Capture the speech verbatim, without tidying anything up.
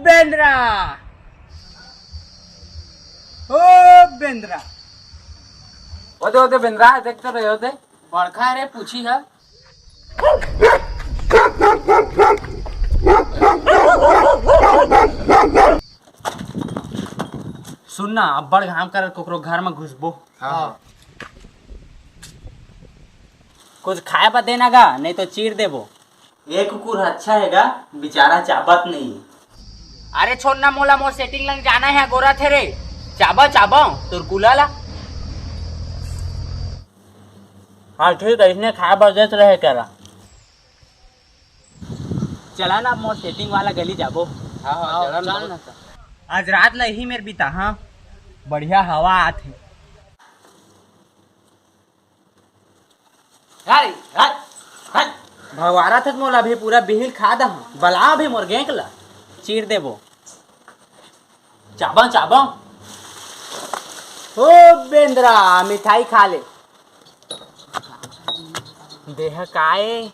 बेंदरा, ओ बेंदरा। ओदे, ओदे बेंदरा हे, देख तो रहे ओदे। बड़का हे रे, पूछी हे। सुन ना, अब्बड़ घाम करत कोकरो घर म घुसबो। हाँ। कुछ खाए बर देना गा, नहीं तो चीर देबो। ए कुकुर अच्छा हे गा, बेचारा चाबत नहीं। अरे छोड़ ना, मोला मोर सेटिंग लंग जाना हे, गोरा थे रे। चाबा, चाबा, तोर कुला ला। हाँ ठीक हे, इसने खाए बर देत रहे करा। चला ना, मोर सेटिंग वाला गली जाबो। हाँ, हाँ, चला ना। आज रात ला इही मेर बिता, हाँ, बढ़िया हवा आत हे। हट, हट, हट। भगवारा थे मोला अभी पूरा बिहिल खा दहा। बला अभी मोर गैंग ला। चीर देबो। चाबा, चाबा। ओ बेंदरा, मिठाई खा ले। देह काय?